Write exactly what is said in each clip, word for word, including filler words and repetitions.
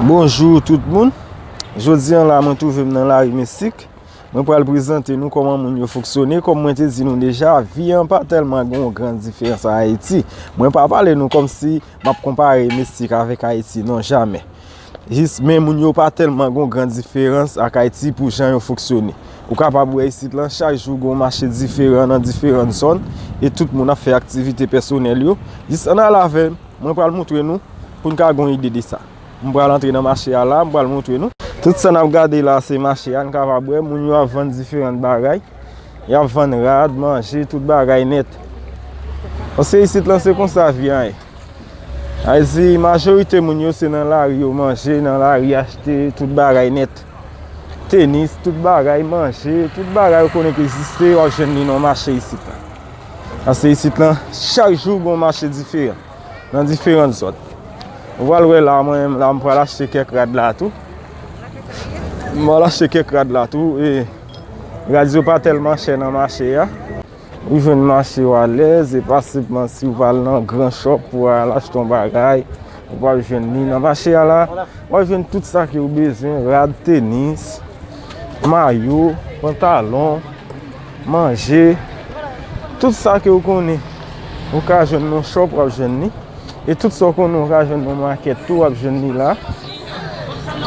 Bonjou tout moun. Jodi a la, mwen twouve m nan lari Mesik. Mwen pral prezante nou kòman moun yo fonksyone. Kòm mwen te di nou deja, vi an pa tèlman gen yon gran diferans a Ayiti. Mwen pa pale nou kòmsi m ap konpare Mesik avèk Ayiti, non, jamè. Jis, men moun yo pa tèlman gen yon gran diferans ak Ayiti pou jan yo fonksyone. Ou kapab wè isit lan, chak jou gen yon mache diferan nan diferan zòn, e tout moun ap fè aktivite pèsonèl yo. Jis ann al avè m, mwen pral montre nou pou n ka gen yon ide de sa. M pral antre nan mache a la, m pral montre nou. Tout sa n ap gade la, se mache a, n kapab wè moun yo ap vann diferan bagay. Y ap vann rad, manje, tout bagay nèt. Paske isit lan, se konsa vi a ye. Sa vle di, majorite moun yo, se nan lari yo manje, nan lari achte, tout bagay nèt. Tenis, tout bagay, manje, tout bagay ou konnen ki egziste, w ap jwenn li nan mache isit lan. Paske isit lan, chak jou, gen yon mache diferan. Nan diferan zòn. Ou pral wè la, mwen menm la, m pral achte kèk rad la tou. M pral achte kèk rad la tou, e rad yo pa tèlman chè nan mache a. Ou jwenn mache yo alèz, e pa senpman si ou pral nan gran shop pou al achte yon bagay, ou pral jwenn li nan mache a la. W ap jwenn tout sa ke ou bezwen, rad, tenis, mayo, pantalon, manje, tout sa ke ou konnen ou ka jwenn nan shop, w ap jwenn li. E tout sa ou konnen ou ka jwenn nan makèt tou, w ap jwenn li la.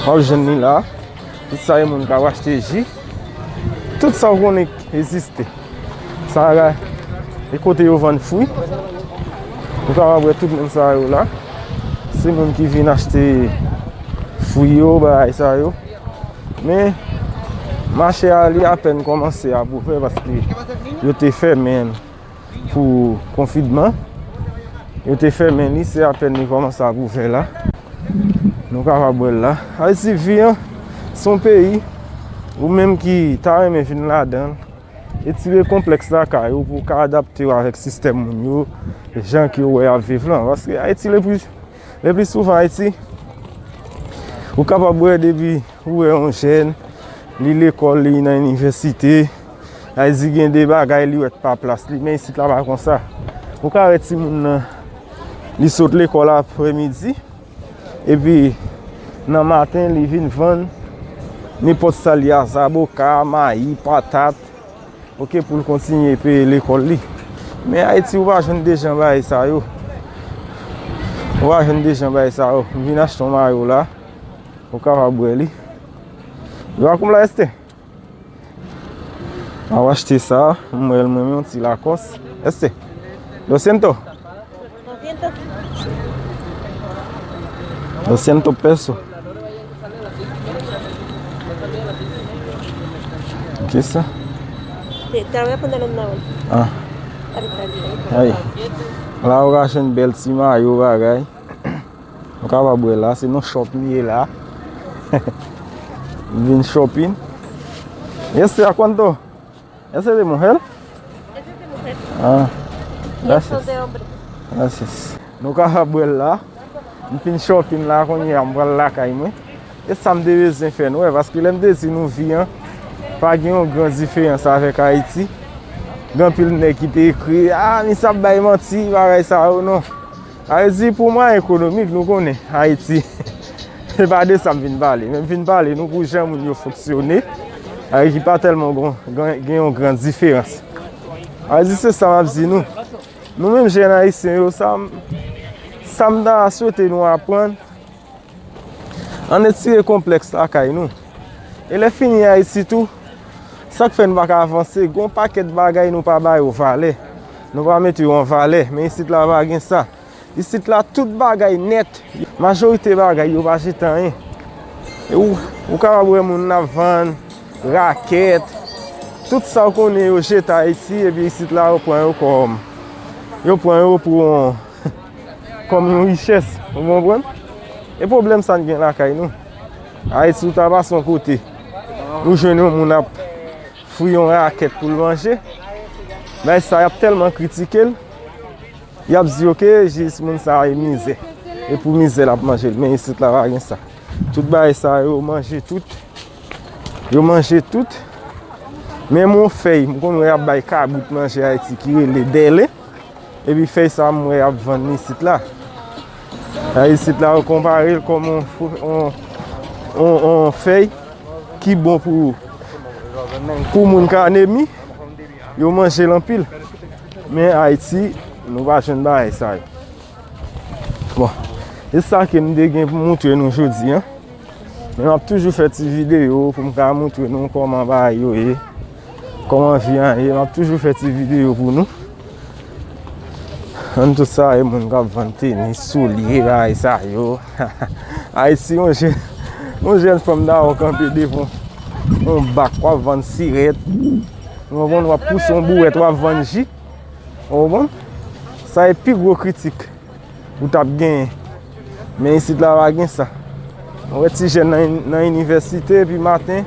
W ap jwenn li la. Tout sa e moun k ap achte ji. Tout sa ou konnen egziste. Sa a, e kote yo vann fwi. Ou kapab wè tout moun sa yo la. Se moun ki vin achte fwi yo, bagay sa yo. Men, mache a, li apèn kòmanse ap ouvè paske yo te fèmen l pou konfinman. Yo te fèmen li, se apèn li kòmanse ap ouvè la. Nou kapab wè l la. Ayiti, vi an, se yon peyi, ou menm ki ta renmen vin ladan l, retire konplèks lakay ou pou w ka adapte w avèk sistèm moun yo, jan ke w wè y ap viv lan. Paske Ayiti, le pli, le pli souvan, Ayiti, ou kapab wè depi ou wè yon jèn, li lekòl, li nan inivèsite, sa vle di gen de bagay li wè k pa plas li, men isit la pa konsa. Ou ka wè timoun nan, li sot lekòl aprèmidi, epi nan maten li vin vann nenpòt sa li a, zaboka, mayi, patat, oke, pou l kontinye peye lekòl li. Men Ayiti, ou pa jwenn de jan bagay sa yo. Ou pa jwenn de jan bagay sa yo. M vin achte yon mayo la. Ou kapab wè li. Yo a koum la este. A w achte sa, m wè l mwen menm yon ti Lacoste. Este. Doscientos. Doscientos pesos. Kisa? Te, te voy a poner un nuevo. Ah. Ay. La ou ka jwenn bèl ti mayo bagay. Ou kapab wè la, se nan shop m ye la. M vin shopping. Este, ¿a cuánto? Este de mujer? Ese es de mujer. Ah, y eso gracias. De hombre. Gracias. Nou kapab wè l la. M fin shopping la, kounye a m pral lakay mwen. E sa m te bezwen fè nou wè, paske lè m te di nou vi an pa gen yon gran diferans avèk Ayiti. Gen anpil nèg ki te ekri, ah, misye ap bay manti, bagay sa yo, non. Sa vle di, pou mwayen ekonomik, nou konnen, Ayiti, se pa de sa m vin pale. Men m vin pale nou pou jan moun yo fonksyone, Ayiti pa tèlman gen, gen, gen yon gran diferans. Sa vle di, se sa m ap di nou. Nou menm jèn ayisyen yo, sa m, sa m ta swete nou aprann, ann retire konplèks lakay nou. E lè fini Ayiti tou, sa k fè n pa ka avanse, gen yon pakèt bagay nou pa ba yo valè. Nou pa mete yo an valè, men isit la pa gen sa. Isit la, tout bagay nèt. Majorite bagay, yo pa jete anyen. E ou, ou kapab wè moun ap vann rakèt, tout sa w konnen yo jete Ayiti, epi isit la, yo pran yo kòm, yo pran yo pou yon, kòm yon richès, ou konprann? E pwoblèm sa n gen lakay nou. Ayiti, ou ta pase yon kote, ou jwenn yon moun ap fri yon rakèt pou l manje. Bagay sa, y ap tèlman kritike l, y ap di, oke, jis moun sa e mizè. E pou mizè l ap manje l. Men isit la pa gen sa. Tout bagay sa yo manje tout. Yo manje tout. Menm yon fèy, m konn wè y ap bay kabrit manje Ayiti ki rele dèlen. Epi fèy sa m wè y ap vann isit la. A isit la, yo konpare l kòm yon, yon, on, on fèy ki bon pou, pou moun k anemi, yo manje l anpil. Men Ayiti, nou pa jwenn bagay sa yo. Bon, e sa ke m te gen pou moutre nou jodi a. Men m ap toujou fè ti videyo pou m ka moutre nou kòman bagay yo ye, kòman vi an ye. M ap toujou fè ti videyo pou nou. Ann tout sa, e moun k ap vann tenis, soulye, bagay sa yo. Ayiti, yon jèn, yon jèn fanm dayò kanpe devan yon bak, w ap vann sirèt. Ou konprann? W ap pouse yon bouwèt, w ap vann ji. Ou konprann? Sa e pi gwo kritik ou t ap genyen. Men isit la pa gen sa. Ou wè ti jèn nan, nan inivèsite, epi maten,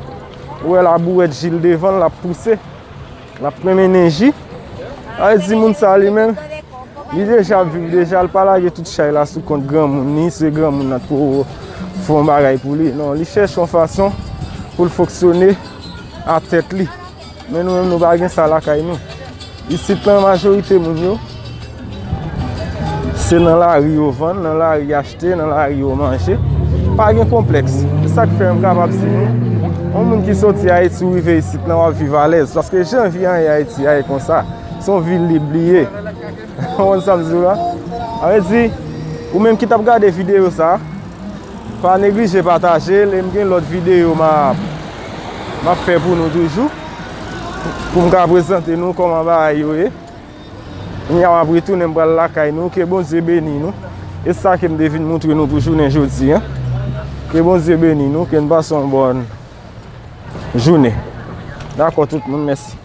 ou wè l a bouwèt ji l devan l, l ap pouse. L ap mennen ji. Sa vle di moun sa li menm, li deja ap viv deja, l pa lage tout chay la sou kont granmoun, ni se granmoun nan t pou fè yon bagay pou li. Non, li chèche yon fason pou l fonksyone a tèt li. Men nou menm, nou pa gen sa lakay nou. Isit lan, majorite moun yo, se nan lari yo vann, nan lari y achte, nan lari yo manje. Pa gen konplèks. Se sa k fè m kapab di nou, yon moun ki soti Ayiti, ou rive isit lan, w ap viv alèz. Paske jan vi an ye Ayiti a, e konsa. Se yon vil lib li ye. Ou konprann sa m di w la? Sa vle di, ou menm ki t ap gade videyo sa a, pa neglije pataje l, e m gen lòt videyo m ap, m ap fè pou nou toujou, pou m ka prezante nou kòman bagay yo ye. Kounye a, m ap retounen, m pral lakay nou. Ke Bondye beni nou. E sa ke m te vin moutre nou pou jounen jodi a. Ke Bondye beni nou, ke n pase yon bòn jounen. Dakò, tout moun, mèsi.